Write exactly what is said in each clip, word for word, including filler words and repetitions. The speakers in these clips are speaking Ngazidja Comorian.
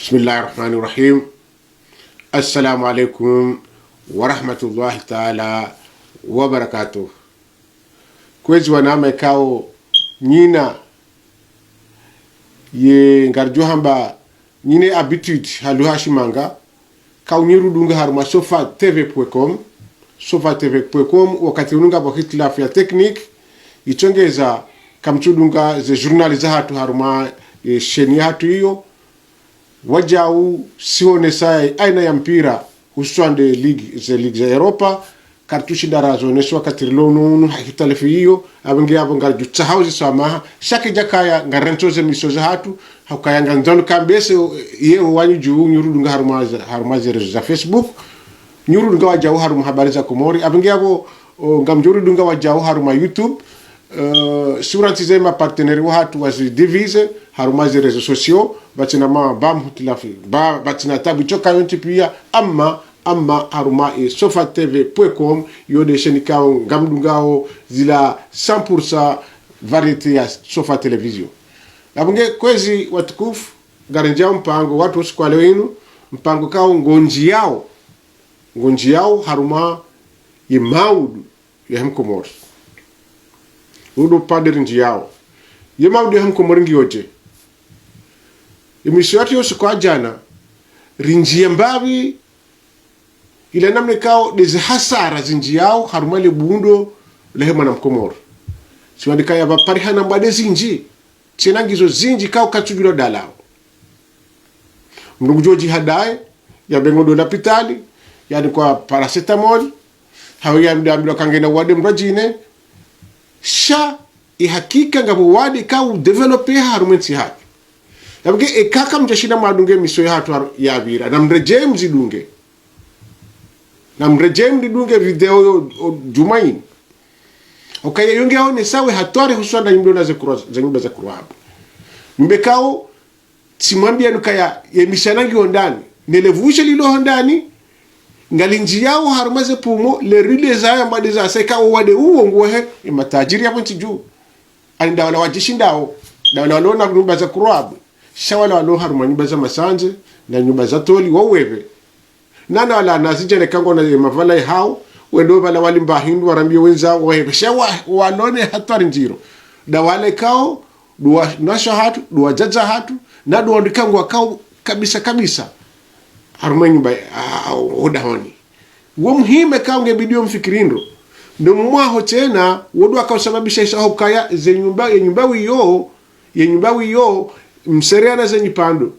بسم الله الرحمن الرحيم. السلام عليكم ورحمة الله تعالى وبركاته. Kwezi wananya ikao nyina ye ngaridjo hamba nyina habitude ha lugha ya shimanga, ikao nyi rudunga harumwa sofa T V point com, sofa T V point com, wakati unu ngapvo hitilafu ya technique, itsongeza kamtsudunga ze journal zahatru harumwa, eh, chaîne yahatru iyo, wadjau siwonesa aina ya mpira, hususwani nde ligue, ze ligue za Europa, karitsushinda razonesa wakati rilo unu, unu ha hitilafu iyo, apvo nge apvo ngaridjutsaha uzi swamaha, sha kidjakaya ngarentso ze émission zahatru, hukaya ngandzao kambese, ye wanyu dju, nyi rudunga harumwa ze, harumwa ze réseaux za Facebook, nyi rudunga wadjau harumwa Habari za Komori, apvo nge apvo, o, ngamdjo rudunga wadjau harumwa YouTube, eh, surtout ze ma partenaires wahatru wazi divise harumwa ze réseaux sociaux, pvatsina ma, ba mhitilafu, ba, pvatsina tabu, tsoka yontsi pia, amma, amma harumwa, eh, sofa T V point com, yo nde chaîne ikao ngamdungao zila cent pour cent variété ya Sofa Télévision. Apvo nge kwezi watukufu, ngarendjao mpango wahatru usiku wa leo inu, mpango ikao ngondjiao, ngondjiao harumwa ye maudu yahe mkomori. Udo padre ndjiao. Ye maudu yahe mkomori ngiyo dje? Émission yahatru yo usiku wa djana, rindjia mbapvi ila namna ikao ndeze hasara zindjiao harumwa le bundo lahe mwana mkomori. Siwandika ya pvaparihana mbwade zindji, tsena ngizo zindji ikao katsudjua dalao. Mndru ngudjo djihadaye, yambe ngondo lapitali, yanikwa paracétamol, hawu yambe, yambilwa kangena wade mradjine, sha, ye hakika ngapvo wade ikao u développé harumwa entsi yahatru. Yapvo nge eka kamdjashinda mwadunge émission yahatru har-, yapvira, namredjee mzidunge. Namredjee mridunge video yo, o, djumwa inu. Ukaya yo nge yaonesao ye hatwari hususwani nda nyumba na ze kurwa, ze nyumba za kurwa hapvo. Nyumba ikao, tsimwambia nukaya ye mishana ngiyo ndani, ne le vushe lilo ho ndani, ngalindjiao harumwa ze pumo, le rile zaya mbwade za sa ikao wade uwo nguwahe, ye matajiri yapvo ntsi dju. Ani nda wala wadjishindao, nda wala walo na nyumba za kurwa hapvo. Sha wala walo harumwa nyumba za masandze, na nyumba za toli, wawepve. Nana wala nazidjane ikao ngwona ye mapvala yahao, wendo pvala walimba hindru, warambie wenzao, wawepve. Sha wa, walo ne hatwari ndziro. Nda wala ikao, ndo wanashe wahatru, ndo wadzadze wahatru, na ndo wandru ikao ngwakao kabisa kabisa. Harumwa nyumba, ah, ho dahoni. Wo muhimu ikao nge bidi yo mfikiri ndro. Ndo mwaho tsena, wo ndo wakao sababisha isa hukaya ze nyumba, ye nyumba wiyo, ye nyumba wiyo, msereana ze nyipando.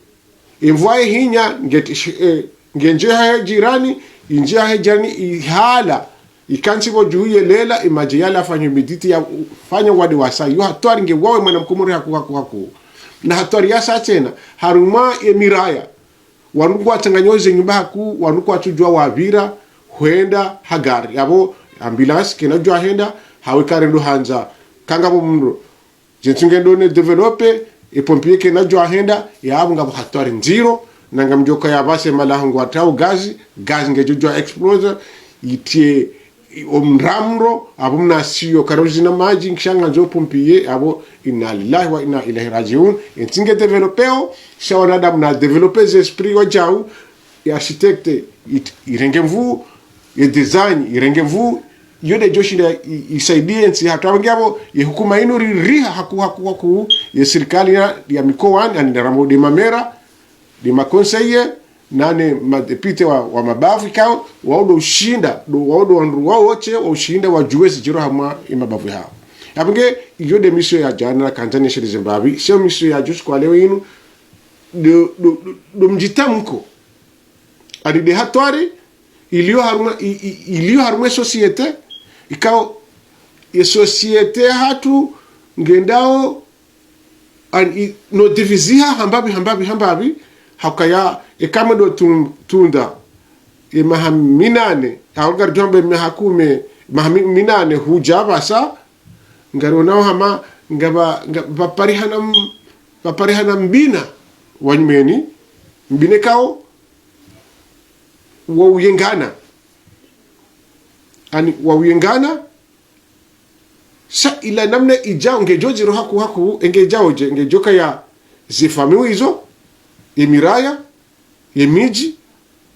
Ye mvua ye hinya, nge, eh, nge ndjia he jirani, indjia he jirani, ihala, ikantsi pvo dju ye lela, ye madji yala afanye humidité yafanye wade wasa, yo hatwari nge wawe mwana mkomori hakuu, hakuu, hakuu. Na hatwari ya sa tsena, harumwa ye miraya, wandru ngwatsanganyao ze nyumba hakuu, wandru kwatsudjua wapvira, hwenda ha gari. Yapvo ambulance kayina djua henda, hawu ye gari ndo handza, kangapvo mndru. Ze ntsi ngendo ne développé, ye pompier kayina djua henda, yapvo ngapvo hatwari ndziro, na ngamdjoka yapvasa malaho ngwatrao gaz, gaz ngedjo djua exploser, yitie, i, o mramro, apvo mna siyo, karauzina madji, nkisha ngandzo pompier, apvo inna lillahi wa inna ilayhi rajiun. Ye ntsi nge développéo, sha wanadamu na développé ze esprit wadjau, ye architecte, it-, irenge mvuu, ye design, irenge mvuu, yo nde djoshinda i-, isaidie ntsi yahatru. Apvo nge apvo, ye hukuma inu ri-, riha hakuu, hakuu, hakuu, ye sirikali ya, ya mikoani, ani nda rambo nde mamera, nde maconseiller, nane madéputé wa, wa mabavu ikao, wao ndo ushinda, ndo, wao ndo wandru wao wontsi, wao ushinda, wadjue zidjiro harumwa ye mabavu yahao. Yapvo nge, iyo nde émission ya djana, nakandza nesheleze mbapvi, sha émission ya djuzi kwa leo inu, ndo, ndo, ndo, ndo mdjitamko. Ani nde hatwari, iliyo harumwa, i, i, iliyo harumwa ye société, ikao, ye société yahatru, ngendao, ani, i, no diviziha, hambapvi, hambapvi, hambapvi, hukaya, eka mwe ndo tun-, tunda, ye maha minane, hau ngaridjo hamba maha kume, maha mi-, minane hudja pvasa, ngarionao hama, ngapva, nga-, pvaparihana m-, pvaparihana mbina, wa nyumeni, mbina ikao, wa uyengana. Ani wa uyengana, sha ila namna idjao ngedjo djiro hakuu hakuu, engedjao dje, ngedjo kaya ze famille izo, ye miraya, ye midji,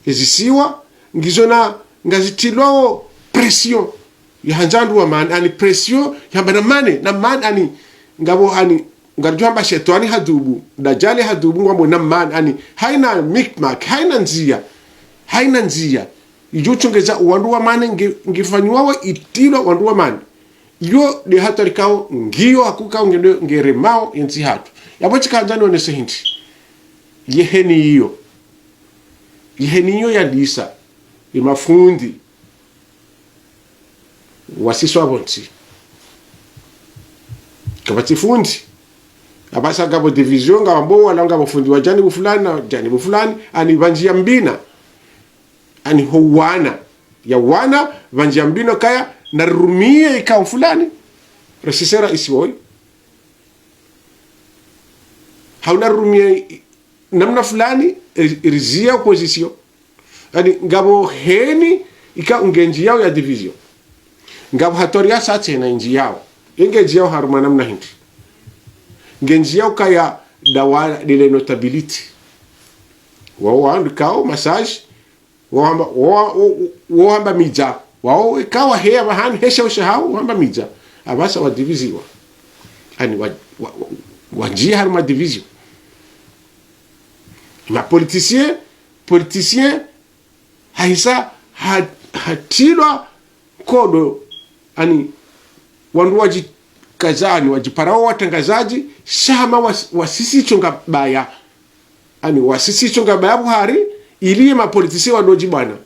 ezisiwa, ngizo na, ngazitilwao pression ya handza wandru wa amani, ani pression ya hamba na amani, na amani, ani ngapvo, ani ngaridjo hamba shetwani hadhubu, dajali hadhubu, ngwambo na amani, ani haina mikmak, haina ndzia, haina ndzia idjo tsongeza wandru wa amani, nge, ngefanyiwao itilwa wandru wa amani. Iyo nde hatwari ikao ngiyo, hakuu ikao nge, ngeremao yentsi hatru. Yapvo tsikandza nionese hindri. Ye heni iyo. Ye heni iyo yalisa. Ye mafundi wasiswa pvontsi. Kapvatsi fundi. Apvasa ngapvo division, ngapvo wala ngapvo fundi wa janibu fulani na janibu fulani, ani pvandjia mbina. Ani ho wana. Ya wana, pvandjia mbina kaya, narirumie ikao fulani, risise raisi woyi. Hau narirumie namna fulani, ri, rizie opposition. Ani ngapvo heni ikao ngendjiyao ya division. Ngapvo hatwari ya sa tsena indjiyao. Ye ngendjiyao harumwa namna hindri. Ngendjiyao kaya dawa dele notabilité. Wao wandru ikao masaji, wao hamba, wao, wao, wao hamba midja. Wao ikao heya pvahanu, hesha usha hao, wao hamba midja. Apvasa wadiviziwa. Ani wa, wa, wa, wandjia harumwa division. Ma politicien, politicien, hahisa ha, hatilwa nkodo, ani wandru wadjikazani, wadjiparao watrangazadji, sha hama was, wasisi tsonga baya. Ani wasisi tsonga baya buhari, ili ye ma politicien wadodji bwana.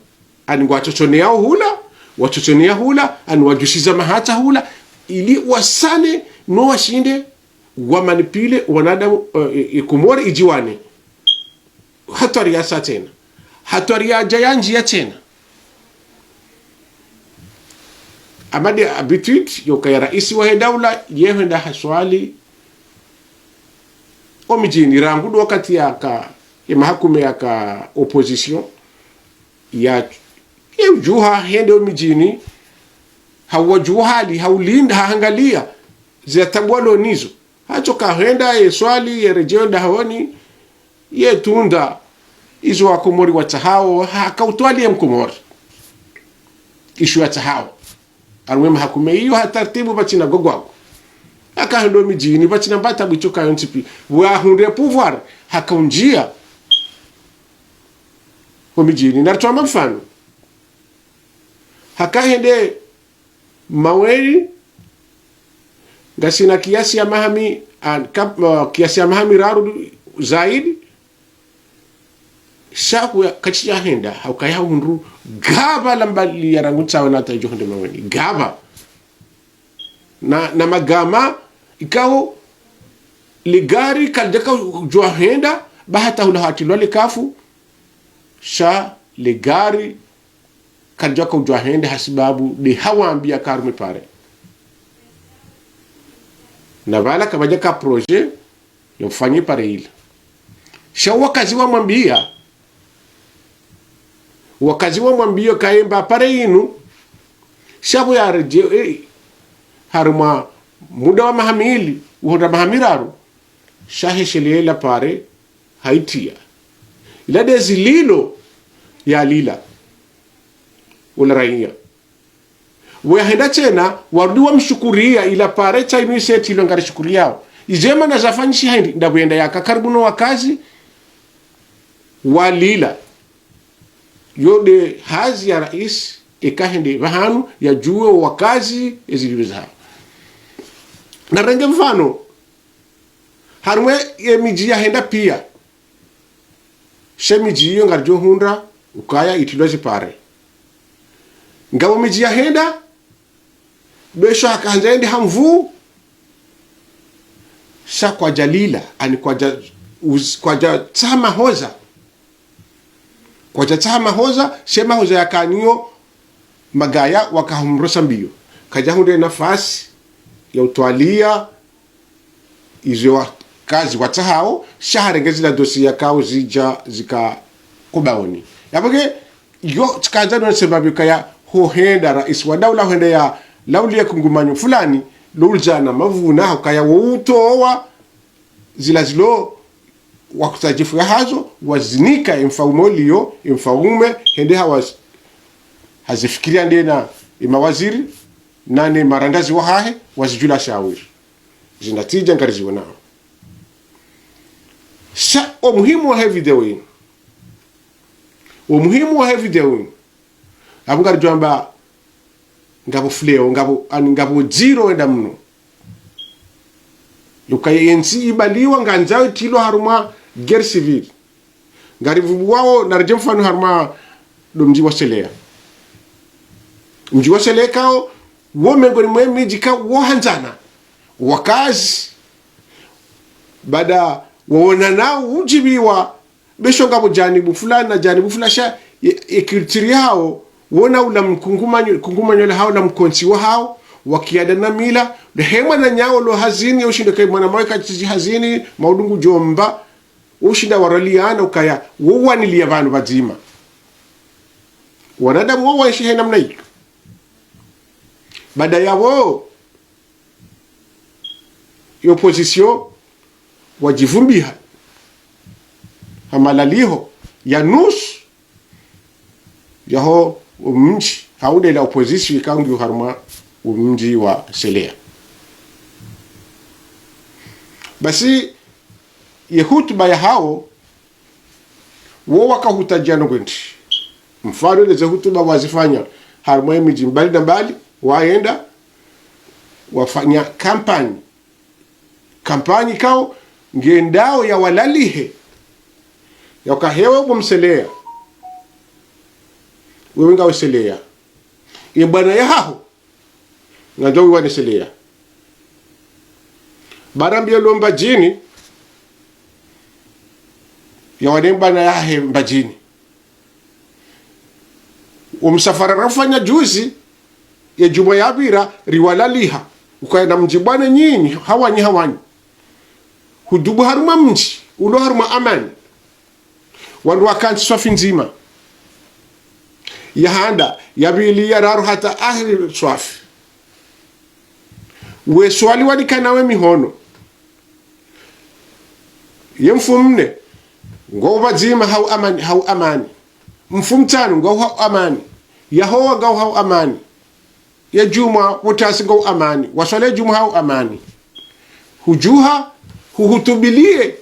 Ani ngwatsotsoneyao hula, watsotsonea hula, ani wadjushiza mahatsa hula, ili wasane no washinde wamanipule wanadamu, eh, eh, Komori idjiwane. Hatwari ya sa tsena. Hatwari yadja yandjia tsena. Amade habitude, yokaya raisi wahe daula, ye hwenda haswali omidjini, rangu ndo wakati yaka, ye mahakume yaka opposition, ya, ye udjuha hende omidjini, hauwadjuha hali, haulinda, hahangalia, zila tabu walo nizo. Hatsoka hwenda, ye swali, ye redjei dahoni, ye tunda izo Wakomori watsahao, haka utwaliya Mkomori isho yatsahao. Harumwa ye mahakume iyo ha taratibu pvatsina gogwago. Haka hwenda omidjini, pvatsina mbata bwitsoka yontsi pi. Wahundre pouvoir, haka undjia omidjini. Naritowa mafano. Haka hende Maweni, ngasina kiasi ya maha mi, ah, kap-, ah, kiasi ya maha miraru zaidi, sha kuya, katsidja henda, haukaya hundru, gaba la mbali ya rangu tsawe na hata idjo hende Maweni. Gaba. Na, na magama, ikao, le gari, kalidjaka udjuwa henda, ba hata hula hatilwa le kafu, sha le gari, kalidjaka udjuwa hende hasibabu nde hawambia karume pare. Na pvala kapvadjaka projet ya ufanye pare ila. Sha wakazi wamwambia, wakazi wamwambia kayemba pare inu, sha pvo yaredjei, eh, harumwa muda wa maha mili, uhundra maha miraru, sha heshelea pare, haitiya. Ila nde zililo yalila ola raiya. Weyahenda tsena, warudi wamshukuriya, ila pare tsa inu ise tilo ngarishukuriyao. Izema na zafanyishiha hindri, ndapvo yenda yaka karibu no wakazi, walila. Yo nde hazi ya raisi, eka hende pvahanu, yadjuwe wakazi, ezililo zahawo. Narenge mfano, harumwa ye midji yahenda piya. She midji iyo ngaridjo hundra ukaya itilwa zipare. Ngapvo midji yahenda, besho haka handza yende ha nvuu, sha kwadjalila, ani kwadja uz-, kwadjatsaha mahoza. Kwadjatsaha mahoza, she mahoza yakaniyo magaya wakahumrosa mbiyo. Kadjahundre nafasi ya utwaliya izo wakazi watsahao, sha harenge zila dossier yakao zidja zika kubaoni. Yapvo ke, yo, tsikandza nonese mbapvi kaya hohenda raisi wa daula hwenda yalauliya kungumanyo fulani, lo ulidzana mavuna, hukaya wo utowa zila zilo Wakutsaha djifu yahazo, wazinika emfaume uliyo, emfaume hende hawazi-, hazifikiria ndena emawaziri, nane marandazi wahahe, wazidjula shawiri. Zinatija ngariziwonao. Sha omuhimu wahe video yinu. Omuhimu wahe video yinu. Apvo ngaridjo amba ngapvo fléau, ngapvo, ani ngapvo ndziro wenda mno. Yukaya yentsi ibaliwa ngandzao itrilwa harumwa guerre civile. Ngaripvuwao naridje mfano harumwa ndo mdji wa Seleya. Mdji wa Seleya kao, wo mengoni mwe midji kao wo handzana. Wakazi, baada wawonana udjibiwa, besho ngapvo janibu fulani na janibu fulani sha, ye, ye culture yahawo, wona ula mkungumanyo, kungumanyo lahawo la mkontsi wahawo, wakiada na mila, le hemwa na nyawo lo hazini, ushinde kai mwana mawe katsidji hazini, maudu ngudjo mba, ushinda waraliana ukaya, wo waniliya pvanu pvadzima. Wanadamu wo waishi he namna iyo. Baada yapvo, ye opposition wadjivumbiha ha malaliho ya nusu yaho omdji, ha udela opposition ikao ngiyo harumwa omdji wa Seleya. Basi, ye hutuba yahawo, wo wakahutadjia ndrongoo ndji. Mfano, ile ze hutuba wazifanya harumwa emidji mbali na mbali, waenda, wafanya kampanyi. Kampanyi kao, ngendao yawalalihe. Yauka hewe ubo Mseleya. Wewe ngawe Seleya. Ye bwana yahaho, ngandzo wiwane Seleya. Barambiye lo Mbadjini, yawane bwana yahe Mbadjini. Omsafara rafanya juzi, ye djumwa yapvira, riwalaliha. Ukaya namdjibwane nyinyi, hawanyi, hawanyi. Hudubu harumwa mdji, ulo harumwa amani. Wandru wakantsi swafi ndzima. Ya handa, ya pvili, ya raru, hata ahiri swafi. We swali wanikana we mihono. Ye mfumnne, ngo pvadzima hau amani, hau amani. Mfumtsanu, ngo hau amani. Yahowa, ngo hau amani. Ye djumwa, wo tasi ngo amani. Waswali ye djumwa hau amani. Hudjuha, huhutubiliye.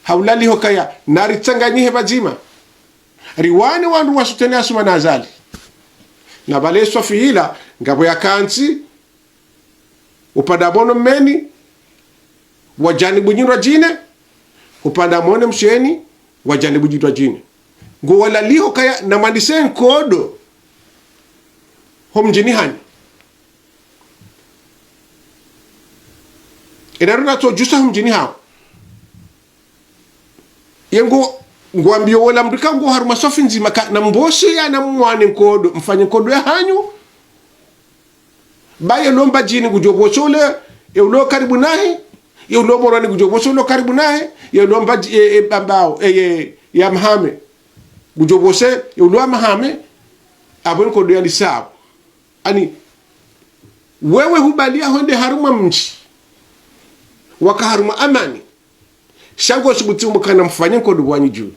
Haulaliho kaya, naritsanganyihe pvadzima. Riwane wandru wasutene Assoumani Azali. Na pvale swafi ila, ngapvo yakantsi, upande mwono Mmeni, wa janibu nyindrwa djine, upande mwono Msheni, wa janibu nyindrwa djine. Ngo walaliho kaya, namwandise nkodo, ho mdjini hanyu. Ena runa to jusa ho mdjini hawo. Ye ngo, ngwambiyo wola mdru ka ngo harumwa swafi ndzima ka, na mbose ya na mwane nkodo, mfanye nkodo ya hanyu. Ba ye lo Mbadjini ngudjo bose ole, ye ulo karibu nahe, ye ulo Moroni ngudjo bose ulo karibu nahe, ye ulo Mbadji-, ye, ye Bambao, ye, ye, ye Hamahame. Ngudjo bose, ye ulo Hamahame, apvo nkodo ya lisabu. Ani, wewe hubaliya hwende harumwa mdji, waka harumwa amani. Sha ngo subuti umukana mfanye nkodo pvwanyu dju.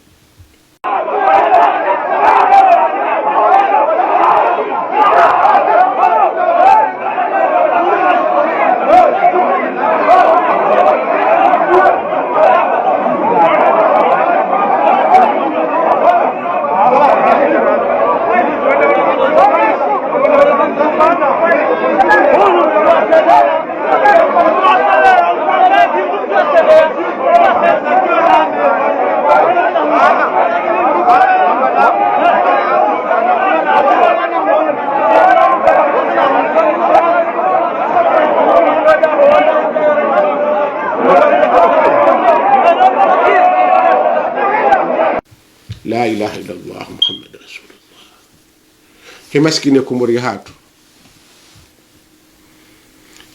لا إله إلا الله محمد رسول الله. He masikini Komori yahatru.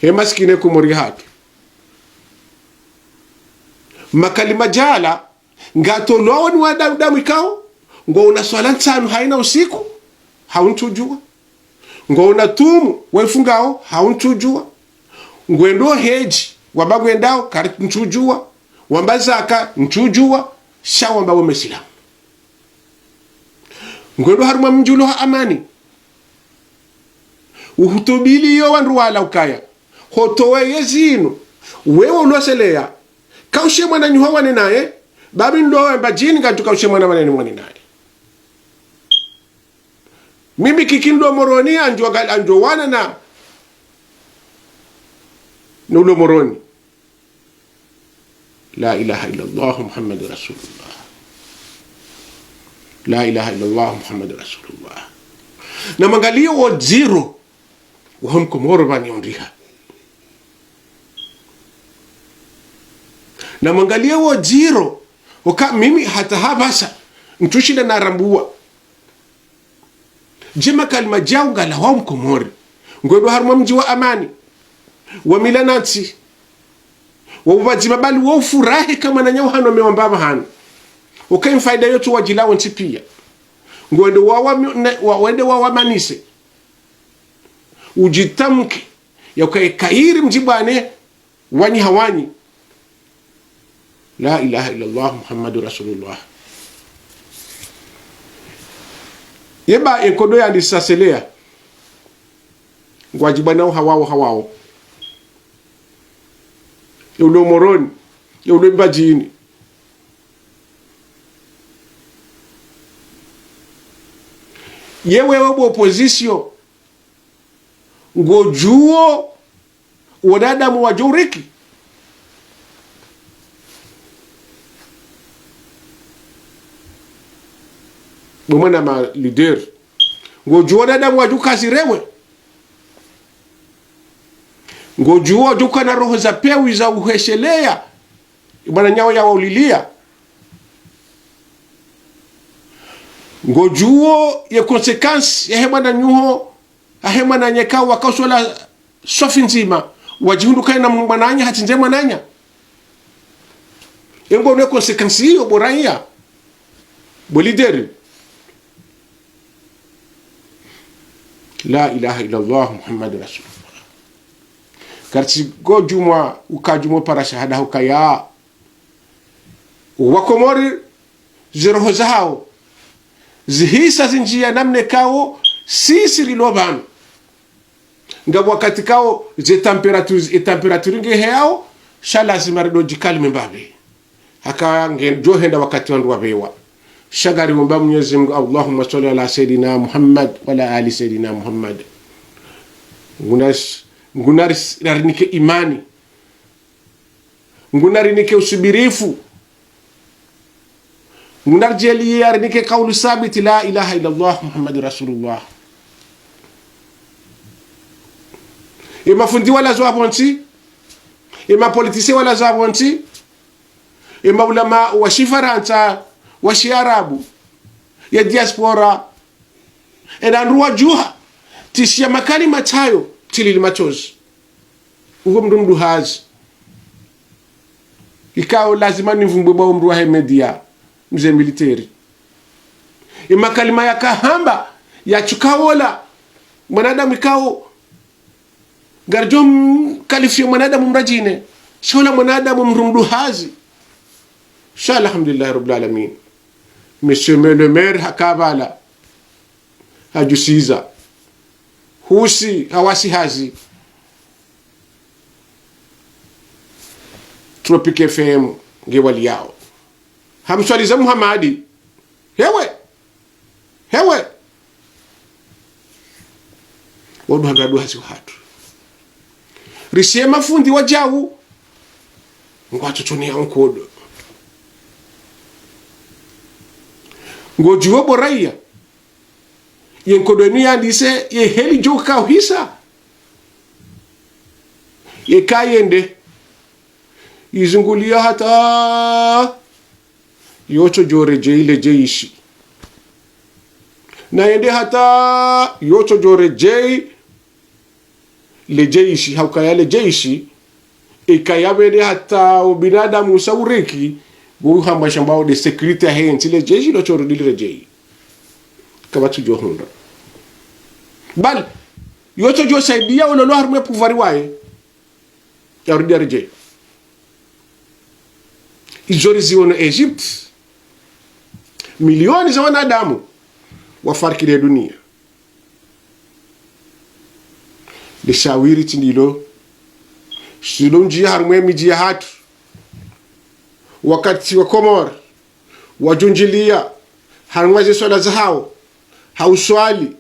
He masikini Komori yahatru. Makalima djala, ngatolwawo ni wanadamu ikao, ngo una swala ntsanu haina usiku, hau ntsudjuwa. Ngo una tumu, waifungao, hau ntsudjuwa. Ngwendo hedji, wamba ngwendao, kari ntsudjuwa. Wamba zaka ntsudjuwa, sha wamba wo mesilamu. Ngwendo harumwa mdji ulo ha amani. Uhutubiliyo wandru wala ukaya. Hotowe ye zinu. Wewe uloseleya. Kaushe mwananyaho wane naye. Babi ndo wamba djini ngantu kaushe mwana wane ni mwane naye. Mimi kiki ndo Moroni andjo gal-, andjo wana na. Nulo Moroni. La ilaha illallah Muhammadu Rasulullah. La ilaha illallah Muhammadu Rasulullah. Na mwangaliye wo dziro waho mkomori pvani ondriha. Na mwangaliye wo dziro, oka mimi hata hapvasa, ntsushinda narambuwa. Dje makalima djau ngalawa mkomori. Ngwendo harumwa mdji wa amani. Wa mila na ntsi. Wa upvadzima bali wa ufurahi ka mwananyaho hanu mewamba pvahanu. Oka imfaida yotsu wadjila wontsi piya. Ngwendo wawa mi-, ne-, wa-, wende wawamanise. Udjitamke. Ya ukaye kayiri mdjibwane. Wanyi hawanyi. La ilaha illallah Muhammadu Rasulullah. Yeba enkodo yandisa seleya. Ngwadjibwana wo hawawo hawawo. Ye ulo Moroni, ye ulo Mbadjini. Ye wewe bo opposition. Ngodjuwo wanadamu wadjo uriki. Bo mwana ma leader. Ngodjuwo wanadamu wadjo ukazirewe. Ngodjuwo wadjo ukana roho za pewi za uhesheleya. Mwananyaho ya wauliliya. Ngodjuwo ye conséquence yahe mwananyaho, yahe mwananya ikao wakausola swafi ndzima, wadjihundru kaye na mwananya, hatsindze mwananya. Engo ne conséquence iyo, bo raiya, bo leader. La ilaha illallah Muhammadu Rasulullah. Kartsi ngodjumwa, ukadjumwa para shahada hukaya. Wakomori, ziroho zahawo zihisa zindjiya namna ikao sisi rilo pvanu. Nga wakati ikao ze température, e température nge heyao, sha lazima rido djikalime mbapvi. Haka ngedjo henda wakati wandru wapvewa. Sha ngari womba Mwenyezi Mungu, Allahumma swalli ala Sayyidina Muhammad wa ala ali Sayyidina Muhammad. Nguna s-, nguna ris-, narinike imani. Nguna rinike usubirifu. Nguna ridjaliye arinike kaulu sabiti, la ilaha illallah Muhammadu Rasulullah. Ye mafundi wala zo apvo ntsi. Ye mapolitisiye wala zo apvo ntsi. Ye maulama wa shifarantsa, wa shiarabu, ya diaspora, ena ndru wadjuha, tishiya makalima tsayo, tilili matsozi. Uwo mndru mduhazi. Ikao lazima nivumbwe bo mndru wahe média, mze militaire. Ye makalima yakahamba, yatsukawola mwanadamu ikao ngaridjo mqualifier mwanadamu mradjine. Sha ola mwanadamu mndru mduhazi. Sha alhamdulillahi rabbil alamin. Monsieur le maire haka pvala. Hadjusiza. Husi, hawasi hazi. Tropic F M, nge waliyao. Hamswaliza Muhamadi. Hewe! Hewe! Wandru wandru wandru hazi wahatru. Rishiye mafundi wadjau. Ngwatsotsoni ya nkodo. Ngodjuwo bo raiya. Ye nkodo inu yandise, ye heli djo kauhisa. Ye kayende. Izunguliya hata yotsodjo redjeyi le djeshi. Na yende hata yotsodjo redjeyi le djeshi, haukaya le djeshi, ikaya pvende hata ubinadamu usauriki, bo uhamba shamba wo de sécurité yahe ntsi le djeshi lotsorudi liredjeyi. Kapvatsudjo hundra. Bali, yotsodjo saidiya ololo harumwa ye pouvoir waye. Yarudi yaredjeyi. Izo riziono Egypte, milioni za wanadamu wafariki ne dunia. Le shawiri tsi ndilo, tsi ndo ndjia harumwa ye midji yahatru, wakati wa Komori, wadjundjilia harumwa ze swala zahawo, ha uswali,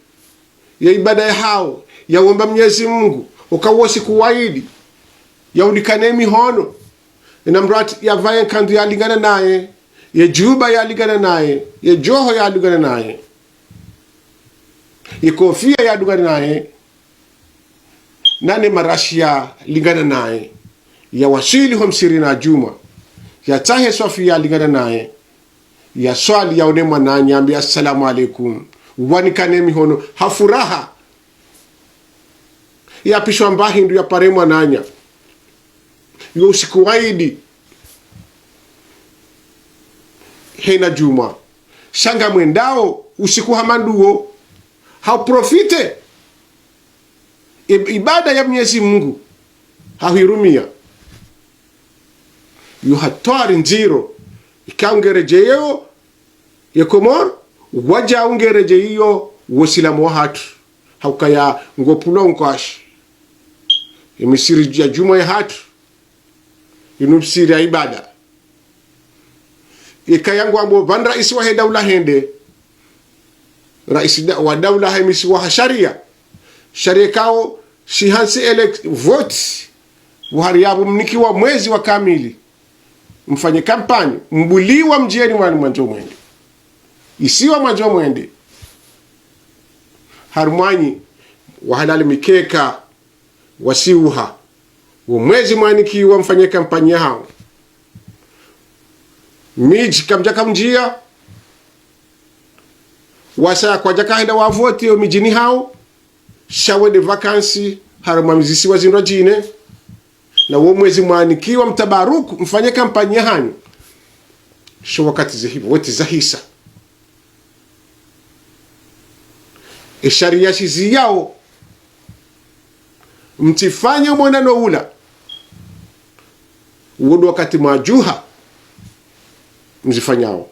ye ibada yahawo, ya womba Mnyezi Mungu, uka wo usiku wa idi, ya unikane mihono, ena mdru ati ya pvaye nkandu ya lingana naye, ye djuba ya lingana naye, ye djoho ya lingana naye, ye kofia ya lingana naye, nane marashi ya lingana naye, ya waswili ho msirini ha djumwa, ya tsahe swafu ya lingana naye, ya swali, ya one mwananya, ambe, "Assalamu alaikum." Wanikane mihono, ha furaha. Ya pvishwa mba hindru ya pare mwananya. Yo usiku wa idi. Hena djumwa. Sha ngamwendao, usiku hama nduwo. Ha uprofite. I-, ibada ya Mnyezi Mungu. Ha huirumia. Yo hatwari ndziro. Ika ungeredjeyo, ye Komori, wadja ungeredjeyo, wo usilamu wahatru. Ha ukaya ngopvulwa nkwashi. Ye misiri ya djumwa yahatru. Inu misiri ya ibada. Ikaya ngwambo pvanu raisi wahe daula hende. Raisi da-, wa daula ha imisiwa ha sharia. Sharia ikao, shi hantsi elec-, vote. Buhari yapvo mnikiwa mwezi wa kamili. Mfanye kampanyi, mbuliwa mdjieni mwani mwandzo mwende. Isiwa mwandzo mwende. Harumwanyi, wahalali mikeka, wasiuha. Wo mwezi mwanikiwa mfanye kampanyi yahawo. Midji kamdjaka mdjia. Wasaya kwadjaka henda wavote yo midjini hawo. Sha wende vacances harumwa mizisiwa zindrwadjine. Na wo mwezi mwanikiwa mtabaruku, mfanye kampanyi yahanyu. Sho wakati ze hivo, woti zahisa. E sharia shiziyao, mtsifanye mwonano ula. Wo ndo wakati mwadjuha, mzifanyao.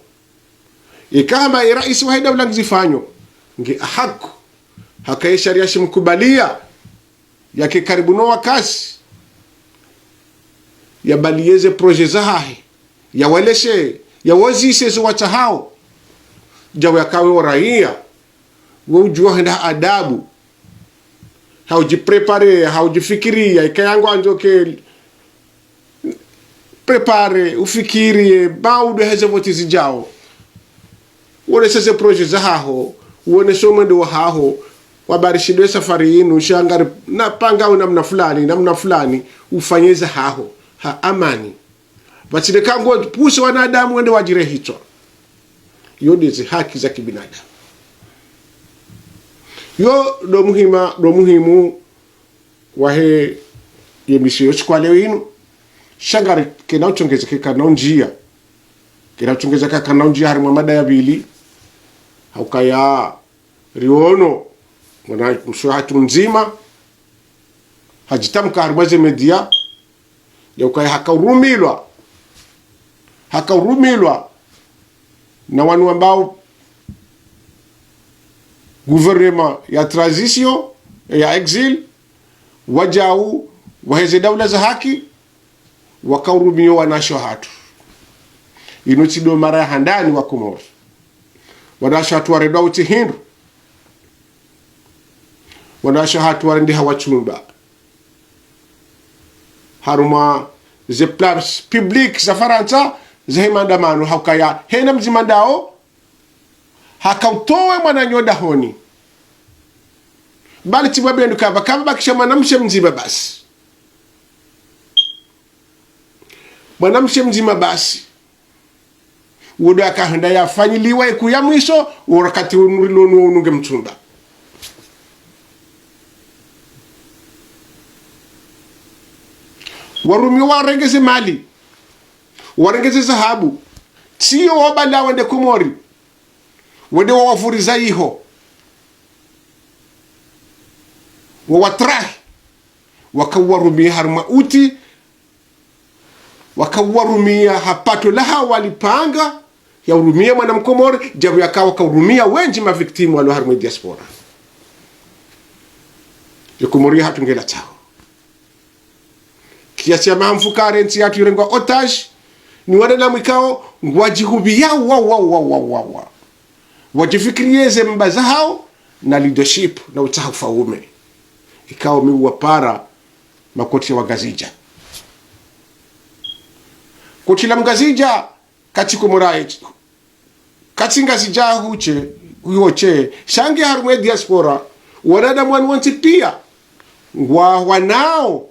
Ika hama e raisi wahe daula ngizifanyo, nge ahaku, haka e sharia shimkubalia, yake karibu no wakati, yabaliye ze projet zahahe, yaweleshe, yawozise zo watsahao, djawo yakawe wo raia, wo udjuwa henda ha adabu, ha udjiprepare, ha udjifikiria, ikaya ngwandzo ke, prepare, ufikiri, ye, ba udwe heze vote zidjao. Wonese ze projet zahaho, wonese o mwendo wahaho, wabarishidwe safari inu, sha ngari, napangao namna fulani, namna fulani, ufanye zahaho, ha amani. Pvatsile ka ngopvusa wanadamu wende wadjirehitswa. Yo ndeze haki za kibinadamu. Yo ndo muhima, ndo muhimu, wahe ye misiyo yo usiku wa leo inu, sha ngari kena utsongeza keka na undjia. Kena utsongeza keka na undjia harumwa mada ya pvili. Ha ukaya riono, mwana mshe hatru mdzima, hadjitamka harumwa ze media, ya ukaya haka urumilwa. Haka urumilwa na wanu wambao gouvernement ya transition, ya exil, wadjau, waheze daula za haki, waka urumio wanashe hatru. Inu tsi ndo mara ya handani wa Komori. Wanashe hatru warendwa utsi hindru. Wanashe hatru warendeha watsumba. Harumwa ze places publiques za Farantsa, ze he maandamano, ha ukaya hena mdzima ndao, haka utowe mwananyo dahoni. Bali tsi bwa bendu kaba, kaba bakisha mwanamshe mdzima basi. Mwanamshe mdzima basi. Wo ndo yaka henda yafanyiliwa iku ya mwiso, wo wakati unu rilo nuwo unu nge mtsumba. Warumio warenge ze mali, warenge ze zahabu, tsiyo wabala wende Komori, wende wawavuriza iho, wawatrahi, waka uwarumia harumwa utsi, Wakauwarumia ha pato lahawo walipanga, ya urumia mwana mkomori, djabu yaka wakaurumia wendji ma victimes walo harumwa diaspora. Ye Komori yahatru ngela tsaho. Kiasi ya maha mfukare ntsi yahatru irengwa otage, ni wanadamu ikao ngwadjihupviao wa, wa, wa, wa, wa, wa. Wadjifikiriye ze mba zahawo, na leadership, na utsaha ufaume. Ikao mi uwapara makoti ya Wangazidja. Koti la Mngazidja, katsi Komori, katsi Ngazidja hutse, huyo tse, sha nge harumwa diaspora, wanadamu wanu wontsi pia, ngwa, ngwanao,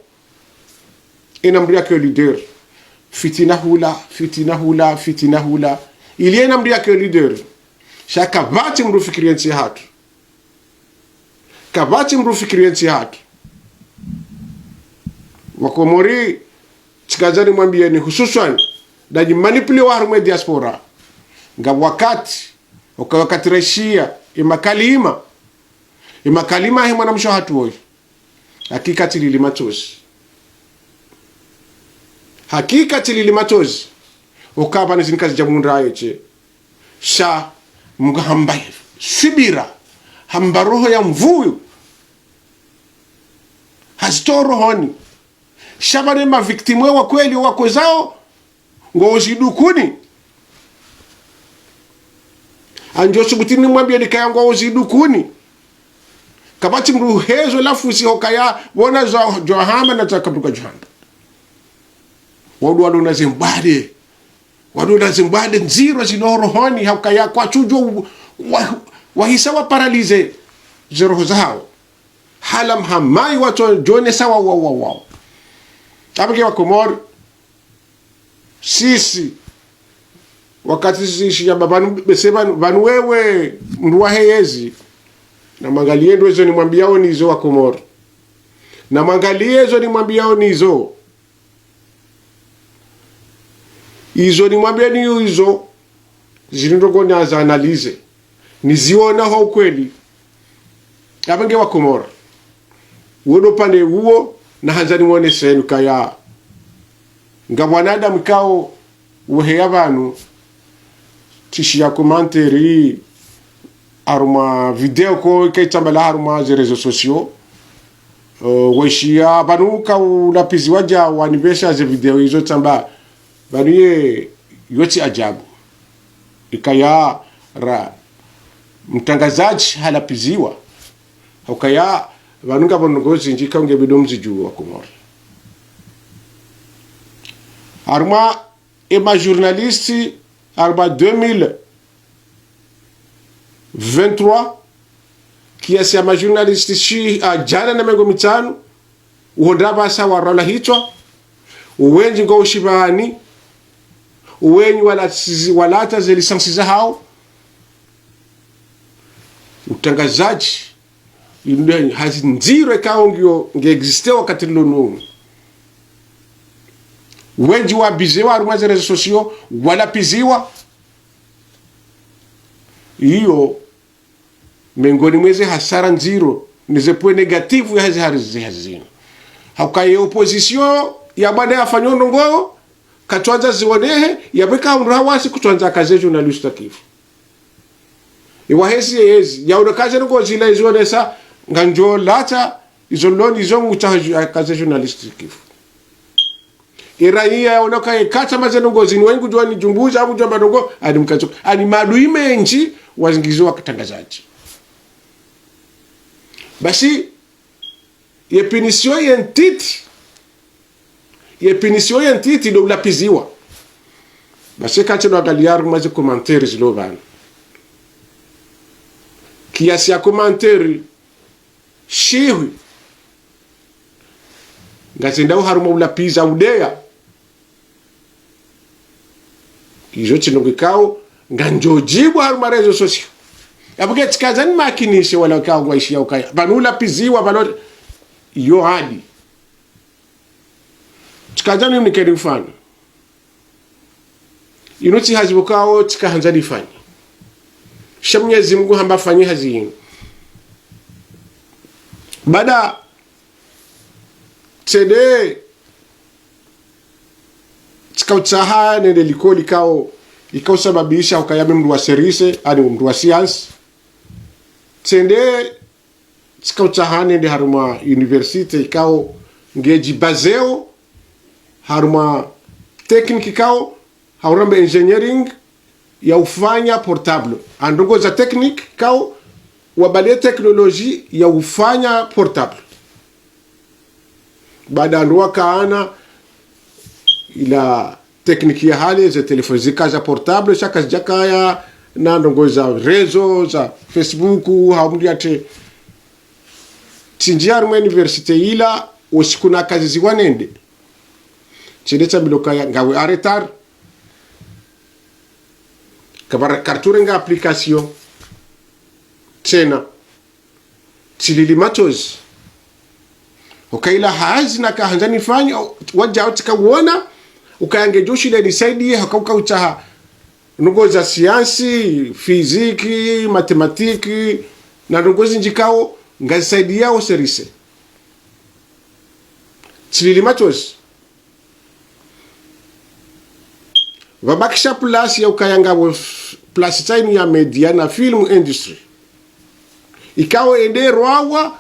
ena mdru yake leader. Fitina hula, fitina hula, fitina hula. Ili ena mdru yake leader. Sha kapvatsi mdru ufikiriye ntsi yahatru. Kapvatsi mdru ufikiriye ntsi yahatru. Wakomori, tsikandza nimwambiyeni hususwani, ndanyi manipuliwa harumwa diaspora. Nga wakati, uka wakati raishiya, ye makalima. Ye makalima yahe mwanamshe wahatru woyi. Hakika tsilili matsozi. Hakika tsilili matsozi. Ukaya pvanu zinu kazidja mhundrayo tse. Sha Mngu hamba subira. Hamba roho ya mvuyu. Hazitowa rohoni. Sha pvanu ye ma victimes wa kweli wakozao, ngwao zidukuni. Ngamdjo subutu nimwambiyeni kaya ngwao zidukuni. Kapvatsi mdru hezo lafusi hukaya, wona za djo hamba na za kapvatsi djo hamba. Wandru walo na ze mbwade. Wandru walo na ze mbwade ndziro zilo rohoni, hukaya kwatsudjo wa, wa, wahisa wa paralyser ze roho zahawo. Hala mhamai watso djonesa wa, wa, wa, wa. Apvo nge Wakomori, sisi, wakati sisi ya pvanu, bese pvanu, pvanu wewe, mdru wahe yezi, namwangaliye ndo izo nimwambiyao nizo Wakomori. Namwangaliye izo nimwambiyao nizo. Izo nimwambiyao nizo, zinu ndrongoo naza analyser. Niziona ho ukweli. Apvo nge Wakomori. Wo ndo upande uwo, nahandza niwoneseni kaya. Nga wanadamu ikao, weheya pvanu, tsishiya commentaire, harumwa video ko, ikaitsambala harumwa ze réseaux sociaux. Uh, waishiya, pvanu kaulapviziwa dja wanipvesha ze video izo tsamba, pvanu ye, yo tsi ajabu. Ikaya ra, mtrangazadji halapviziwa. Hukaya, pvanu ngapvo ndrongoo zindji ikao nge bidi mzidjuwe Wakomori. Harumwa ye ma journalistes, harumwa deux mille vingt-trois, kiasi ya ma journalistes shi, ah, djana na mengo mitsanu, uhondra pvasa warwala hitswa, wendji ngwao shipvani, wendji wala-, walatsa ze licences zahawo, utrangazadji, inu hazi ndziro ikao ngiyo, nge existe wakati lonu. Wendji wabizewa harumwa ze réseaux sociaux, walapviziwa. Iyo, mengoni mweze hasara ndziro, neze points négatifs ya hazi hari ze hazi zinu. Hauka ye opposition ya bwana yafanya ndrongoo, katsuandza zionehe, yapveka hundra wasi kutsuandza akaze journaliste kifu. Iwa hezi ye hezi, yaona kaze ndrongoo zila izionesa, ngamdjo latsa, izo loni, izo ngutsaha ju-, akaze journaliste kifu. Era iya yaona kaye katsa maze ndrongoo zinu, wengu djuwa ni djumbuza, abu djuwa ndrongoo, ani mkatso, ani maadui mendji, wazingizo watrangazadji. Basi, ye punition ye ntiti, ye punition ye ntiti ndo ulapviziwa. Basi katsi no angaliya harumwa ze commentaires zilo pvanu. Kiasi ya commentaire shihwi. Ngazendao harumwa ulapviza udeya. Izo tsi ndrongoo ikao, ngamdjo djibu harumwa réseaux sociaux. Apvo nge tsikandza nimakinishe wala ikao ngwaishiya ukaya. Pvanu ulapviziwa, pvanu, yo hadi. Tsikandza nimnikeni mfano. Inu tsi hazi pvokao tsikahandza nifanye. Sha Mwenyezi Mungu hamba fanye hazi inu. Baada tsende, tsika utsaha nende likoli ikao, ikao sababisha ukaya mi mndru wa service, ani mndru wa science. Tsende tsika utsaha nende harumwa université ikao ngedjibazeo harumwa technique ikao, hau ramba engineering ya ufanya portable. Androngo za technique ikao wabalie technologie ya ufanya portable. Baada ndo wakaana ila technique ya hale, ze telefoni zika za portable, sha kazidjakaya na ndrongo za réseau, za Facebook, hau mndru yatre. Tsindji harumwa université ila, usiku nakaziziwa nende. Tsende tsambilwa ukaya ngawe en retard. Kabara kartsurenga application. Tsena. Tsilili matsozi. Uka ila hazi nakahandza nifanye, wadjao tsika uona, ukaya ngedjo shile nisaidiye, haka uka utsaha ndrongo za science, physique, mathématique, na ndrongo zindji ikao, ngazisaidiao service. Tsilili matsozi. Pvabakisha place ya ukaya ngawe f-, place tsayinu ya média na film industry. Ikao ende rwawa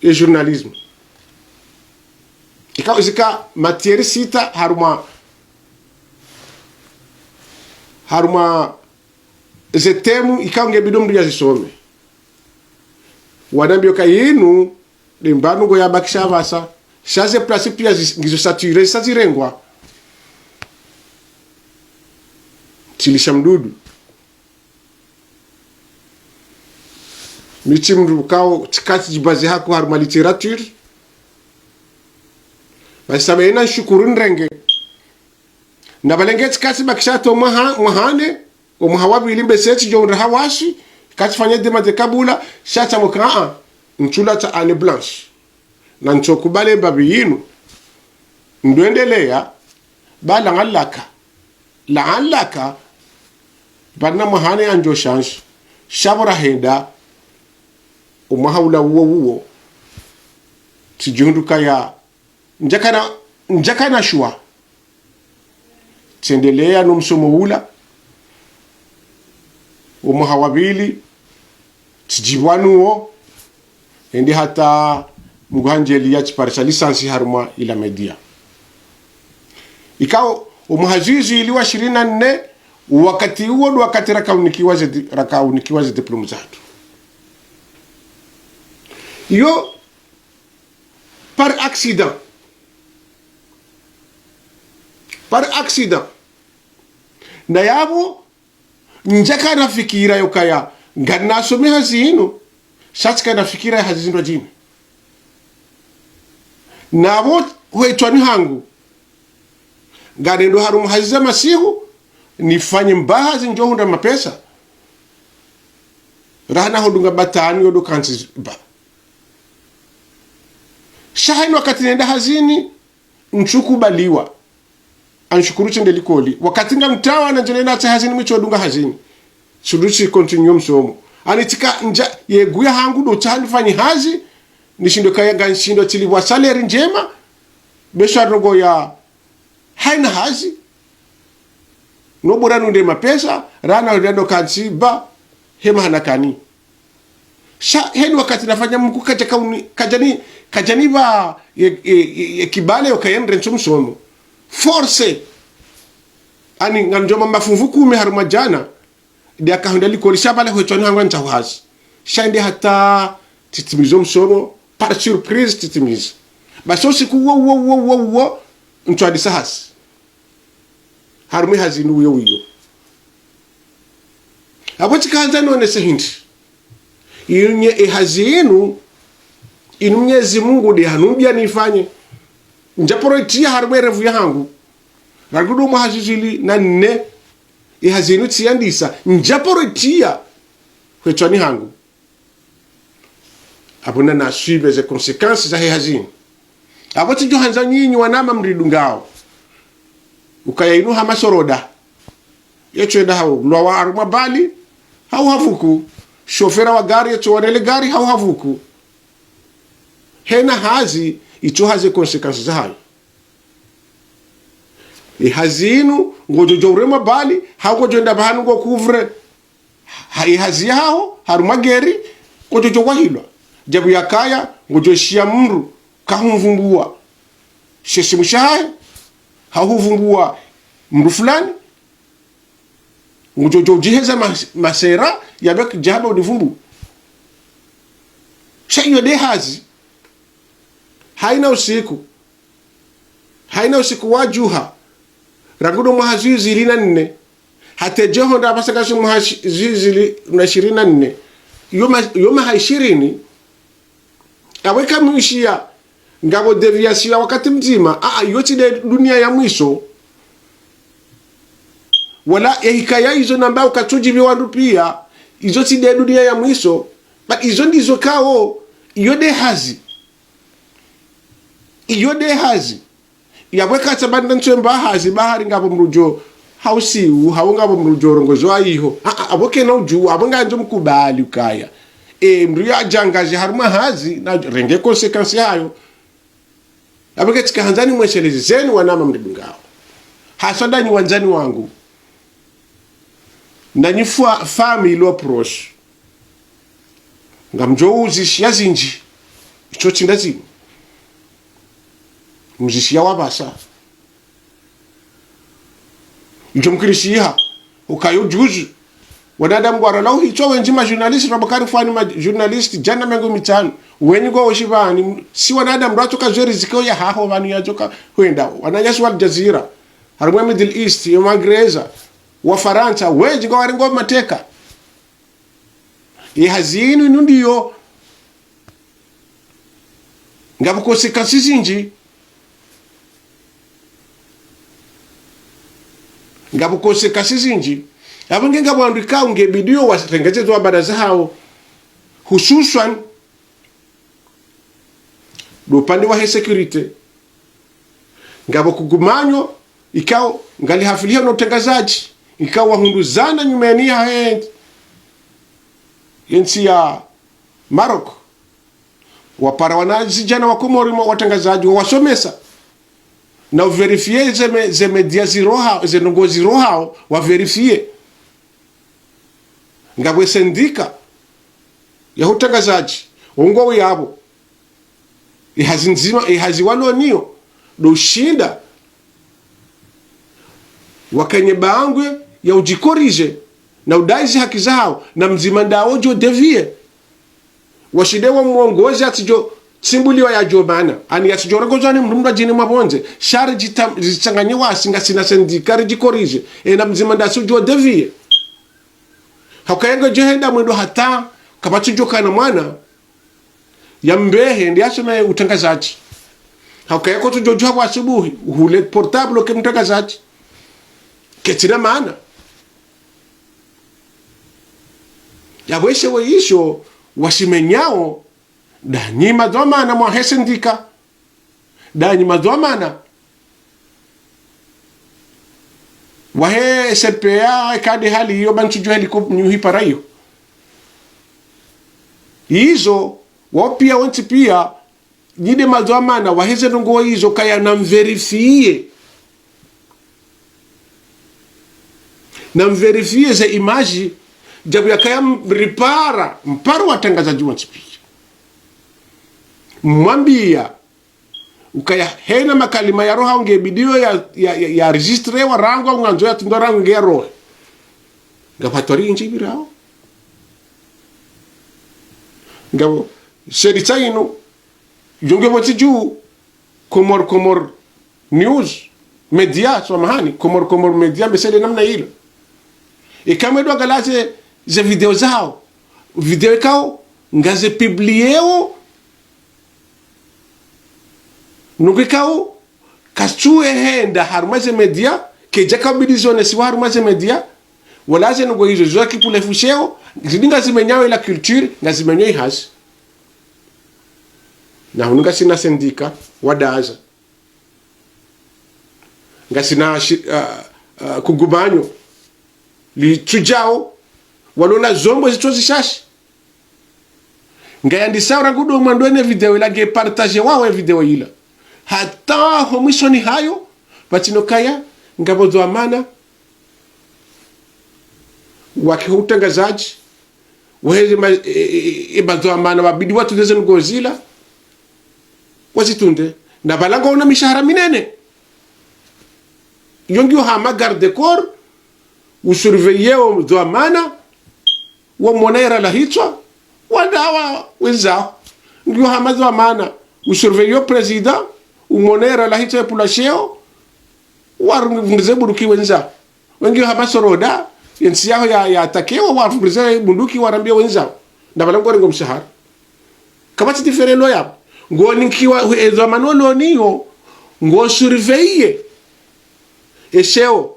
ye journalisme. Ikao zika matière sita harumwa, harumwa ze thème ikao ngebidi mndru yazisome. Wanambia uka yinu, nde mbapvi ngo yabakisha apvasa. Sha ze place pia zi-, ngizo saturé, zisa zirengwa. Tsilisha mdudu. Mi tsi mndru ikao, tsika tsidjibaze hako harumwa littérature. Basi saba yena nshukuru nirenge. Na pvale nge tsika tsibakisha to mwaha, mwaha ne, omwaha wa pvili mbese tsidjo undra hawashi, katsifanya demande kabula, sha tsambuka a, ntsula ta année blanche. Na ntsokubali mbapvi yinu, ndo endelea, ba la'allaka, la'allaka, pvana mwaha ne yandjo change, sha pvo rahenda, omwaha ula uwo uwo, tsidjihundru ukaya, ndjakana, ndjakana shuwa. Tsendelea no msomo ula, omwaha wa pvili, tsidjipvwa nuwo, ende hata Mngu handjaliya tsiparisa licence harumwa ila média. Ikao, omwaha zizili wa ishirini na nne, wakati uwo ndo wakati rakaunikiwa ze di-, rakaunikiwa ze diplôme zahatru. Iyo, par accident. Par accident. Na yapvo, ndjakana fikira yokaya, nganasome hazi inu, sha tsikana fikira ya hazi zindru djina. Na pvo, hwetswani hangu, nganendo harumwa hazi za masihu, nifanye mbaha zindjo hundra mapesa. Raha na hodunga batwani yodo kantsi ba. Sha hayina wakati nenda hazini, ntsukubaliwa. Anshukuru tsende likoli. Wakati ngamtawa na ndjele natse hazini mi tsodunga hazini. Sulusi continue msomo. Ani tsika ndja yeguya hangu ndo tsaha nifanye hazi, nishindwe kaya nganshindo tsilipvwa salaire ndjema, besha ndrongo ya hayina hazi, no bora nunde mapesa, raha na hodando kantsi ba, hema hana kani. Sha, heni wakati nafanya Mngu kadja kauni-, kadjani, kadjanipva ye, ye, ye, ye kibali yokaya nrentso msomo. Force. Ani ngamdjoma mafunvu kume harumwa djana. Nde akahundra likoli sha pvala hwetswani hangu ntsahu hazi. Sha nde hata tsitimizo msomo, par surprise tsitimizo. Basi osiku uwo, uwo, uwo, uwo, uwo, ntswadisa hazi. Harumwa ehazi inu uyo uyo. Apvo tsikahandza nonese hindri. Inu nye ehazi inu, inu Mnyezi Mungu nde hanumbia nifanye. Ndjaparo itriya harumwa erevu yahangu. Rangu ndo mwaha zizili na nne, ehazi inu tsiyandisa. Ndjaparo itriya hwetswani hangu. Apvo na nasuive ze conséquences zahe hazi inu. Apvo tsidjo handza nyinyi wanama mridungao. Ukaya inu hama soroda. Yetso enda hau lwawa harumwa bali, hau havuku. Shofera wa gari yetso wanele gari, hau havuku. Hena hazi, itso haze conséquences zahayo. Ye hazi inu, ngodjo djo uremwa bali, hau ngodjo enda pvahanu ngo couvre. Ha, ye hazi yaho, harumwa guerre, ngodjo djo wahilwa. Djabu yakaya, ngodjo shiya mndru, kahumvumbua she shimu shahahe, hahuvumbuwa mndru fulani, ngudjo djo udjiheza ma-, masera, yambe kidjahaba univumbu. Sha iyo nde hazi. Haina usiku. Haina usiku wa djuha. Rangu ndo mwaha zihwi zili na nne. Hata djeho nda apvasa kashi mwaha shi-, zihwi zili na ishirini na nne. Yo ma-, yo maha ishirini. Apvo eka mwishiya, ngapvo déviation ya wakati mdzima, aa, iyo tsi nde dunia ya mwiso. Wala, ye hikaya izo namba ukatsudjibiwa wandru piya, izo tsi nde dunia ya mwiso, ba izo ndizo kawo, iyo nde hazi. Iyo nde hazi. Yapvo eka tsamba nda ntsuemba hazi bahari ngapvo mndru djo hausiu, hau ngapvo mndru djo rongozo ayiho. A, a, apvo kena udjuwa, apvo ngandzo mkubali ukaya. E, mndru yadjangaje harumwa hazi, narenge conséquence yayo. Apvo ketsika handzani mweshelezi zenu wanama mridungao. Haswa ndanyi wandzani wangu. Nanyi fwa-, famille lo proche. Ngamdjo uzishiya zindji. Itso tsi nda zinu. Mzishiya wapvasa. Idjo mkirishiha. Ukayo juzi. Wanadamu ngwaralao hitswa wendji ma journaliste, Rabakari Fwani ma journaliste, djana mengo mitsanu. Wenyi ngwao shipvani, si wanadamu ratsoka zwe riziki ya haho pvanu yatsoka hwenda. Wananyasi wa Al Jazeera. Harumwa Middle East, ya Magreza, wa Farantsa, wendji ngwawarengo mateka. Ye hazi inu inu ndiyo. Ngapvo conséquence zindji. Ngapvo conséquence zindji. Apvo nge ngapvo wandru ikao nge bidiyo warengeze zo habari zahao. Hususwan, ndo upande wahe sécurité. Ngapvo kugumanyo, ikao, ngali hafiliha no utrangazadji, ikao wahundu zana nyumeni yahe, yentsi ya Maroc. Wapara wanazidjana wa Komori mwa watrangazadji, wawasomesa. Na uvérifier ze me-, ze média ziroha, ze ndrongoo zirohao, wavérifier. Ngapvo ye syndicat ya utrangazadji, ongwao yapvo. Ye hazi ndzima, ye hazi walo nayo, ndo ushinda wakanye bangwe ya udjicorriger, na udai ze haki zahao, na mdzima ndawo djo dévier. Washinde wa mwongozi yatsidjo tsimbuliwa yadjo mana. Ani yatsidjo rongozwa ni mndru mndru adjini mwa pvondze. Sha ridjita-, ridjitsanganye wasi ngasina syndicat ridjicorriger. Ena mdzima nda tsidjo dévier. Hauka yenge djo henda mwendo hata, kapvatsidjo kana mwana. Ya mbehe, ndi yasome utrangazadji. Hauka yeko tsudjo djuha pvo asubuhi, uhule portable ke mtrangazadji. Ketsina mana. Yapvo eshe we isho, washimenyao, ndanyi madhwamana mwahe syndicat. Ndanyi madhwamana wahe S P A, eka nde hali iyo, ba ntsudjuwa heli ko nyuhi para iyo. Izo, wao piya wontsi piya, nyi nde madhwamana wahe ze ndrongoo izo, kaya na mvérifier. Na mvérifier ze image, djabu yakaya mripara, mparo watrangazadji wontsi piya. Mwambiya, ukaya hena makalima yarohao nge bidiyo ya, ya, ya, ya enregistré wa rangu, au ngandzo ya tundwa rangu nge yarohe. Ngapvo hatwari indji pvirao. Ngapvo, sherita inu, yonge pvo tsidju, Komor, Komor News, Media, samahani, Komor, Komor Media, mbesele namna ilo. Eka mwendo angaliya ze, ze video zao. Video ikao, ngaze publiéo, nungu ikao, katsuwe henda harumwa ze media, kedja kabidi zonesiwa harumwa ze media, wala ze nungu izo zo kipulefu sheo, zidi ngazimenyao ila culture, ngazimenyao ihazi. Na hunu ngasina syndicat, wadaza. Ngasina shi-, ah, ah, kugumanyo. Litsudjao, walona zombo zitso zishashi. Ngayandisa rangu ndo mwando ene video ila nge partager wawe video ila. Hata ho mwisoni hayo, pvatsino kaya, Ngapvo dhwamana, wakiho utrangazadji, waheze ma, e, e, e, e, madhwamana wabidi watunde ze ndrongoo zila, wazitunde. Na pvala ngwaona mishahara minene. Yo ngiyo hama garde-corps, usurveiller o dhwamana, wamwona yera la hitswa, wandawa wenzao. Ngiyo hama dhwamana, usurveiller o président, umwona yera la hitswa epvulwa sheo, warungize bunduki wenzao. Wengi hama soroda, yentsi yaho ya, ya atakewa, warungize bunduki warambie wenzao. Na pvala ngorengo mshahara. Kapvatsi différence lo yapvo. Ngoninkiwa, e dhwamana olo niyo, ngosurveiller esheo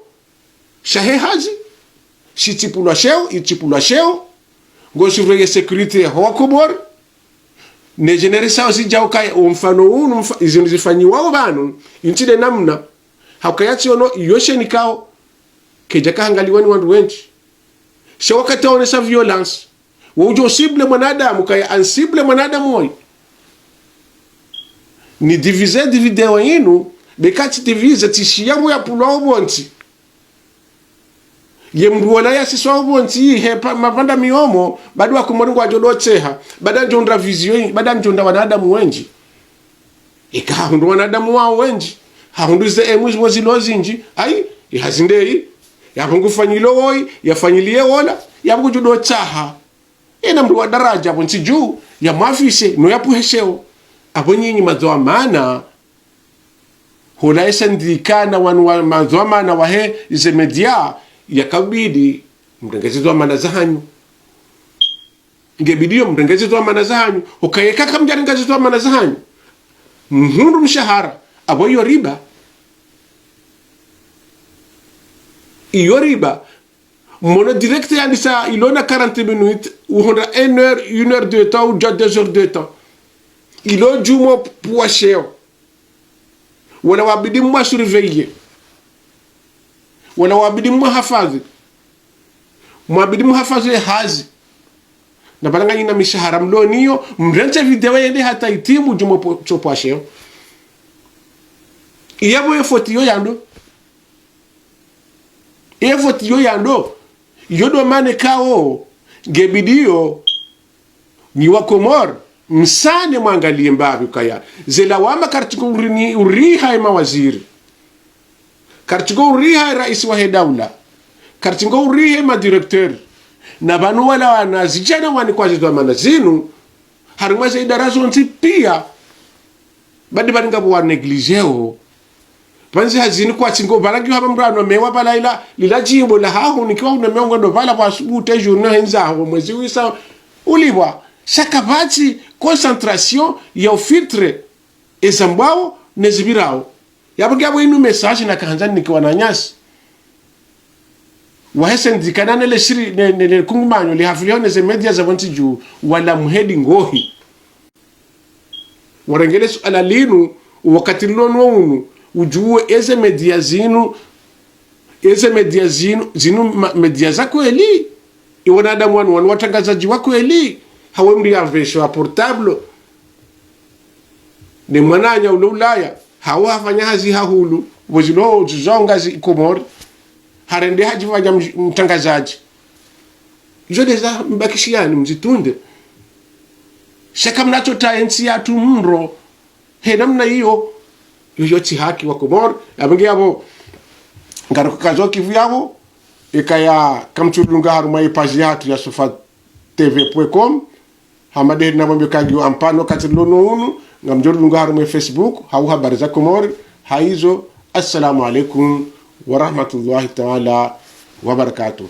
shahe hazi, shitsipvulwa sheo, itsipvulwa sheo, ngosurveiller sécurité yaho Wakomori, ne génération zidjao kaya, o mfano unu, mfa, izinu zifanyiwao pvanu, intsi nde namna, hauka yatsi ono, iyo sheni kao, kedjaka hangaliwa ni wandru wendji. Sha wakati waonesa violence, wo udjo cible mwanadamu, kaya ancible mwanadamu woyi. Ni diviser, diviser wa inu, be katsi diviser, tsi shiya mbu yapvulwa opvontsi. Ye mndru wola yasiswa opvontsi, he pa, mapvanda mihomo, bado Wakomori ngwadjo dotseha, bado ndjo undra vision, bado ndjo undra wanadamu wendji. Eka hahundru wanadamu wao wendji, hahundru ze emu zipvo zilo zindji, ayi, ihazi ndeyi, yapvo ngufanyilo woyi, yafanyiliye wola, yapvo kudjo dotsaha. Ena mndru wa daradja, apvo ntsi dju, yamwafishe, no yapvuhe sheo. Apvo nyinyi madhwamana, hula esa ndikana wanu wa madhwamana wahe ze média, yakabidi mrenge ze dhwamana zahanyu. Ngebidiyo mrenge ze dhwamana zahanyu, ukaya eka kamdjarenga ze dhwamana zahanyu, mhundru mshahara, apvo iyo riba. Iyo riba, mwono directeur yandisa ilo na quarante minutes, uhundra une heure, une heure de temps, ou déjà deux heures de temps. Ilo djumwa pvwa sheo. Wala wabidi mwasurveiller. Wala wabidi mwahafadhwi. Mwabidi muhafadhwi ye hazi. Na pvala nganyina mishahara mlo niyo, mrentse video yende hata itimu djumwa pvo, tso pvwa sheo. Iyapvo ye foti yo yando. Ye foti yo yando. Yo ndo mana kao, ngebidiyo, nyi Wakomori, msane mwangaliye mbapvi ukaya. Ze lawama karitsi ngo urini, uriha ye mawaziri. Karitsi ngo uriha ye raisi wahe daula. Karitsi ngo uriha ye madirecteur. Na pvanu wala wanazidjana wanikwa ze dhwamana zinu, harimwa ze idara zontsi piya. Badi badi ngapvo wa négligéo. Pvandzi hazini kwatsi ngo, pvala ngiyo hama mndru ano mewa pvala ila, lila djimbo lahaho, nikiwa uno mewa ngondo pvala pvwa subuhi te journée hendza ho, mwezi wisa, ulipvwa. Sha kapvatsi concentration ya ufiltre ezambwao, nezipvirao. Yapvo ngiyapvo inu message nakahandza nike wananyasi. Wahe syndicat na nele shiri, ne, ne, ne kungumanyo, lihafiliho neze média za pvontsi dju, wala muhedi ngohi. Warengele suala linu, wakati lilo no unu, udjuwe eze média zinu, eze média zinu, zinu ma, média za kweli. Iwanadamu wanu, wanu watrangazadji wa kweli. Hawe mndru yavesho wa portable. Ne mwananya ulo Ulaya, hawe hafanya hazi hahulu, pvo zilo, zizonga zi Komori. Harende hadjifanya mj, mtrangazadji. Izo ndeza mbakishiyani mzitunde. Sha kamnatso ta entsi yatru mro. He namna iyo. Iyo tsi haki Wakomori. Yapvo ngiyapvo. Ngaruka kazo kivu yapvo. Ikaya kamtsulunga harumwa ye page yatru ya Sofa T V point com. Hama de namwambe kangiyo ampano wakati lilo no unu. Ngamdjo rilunga harumwa ye Facebook. Hau Habari za Komori. Haizo. Assalamu alaikum wa rahmatullahi ta'ala wa barakatuh.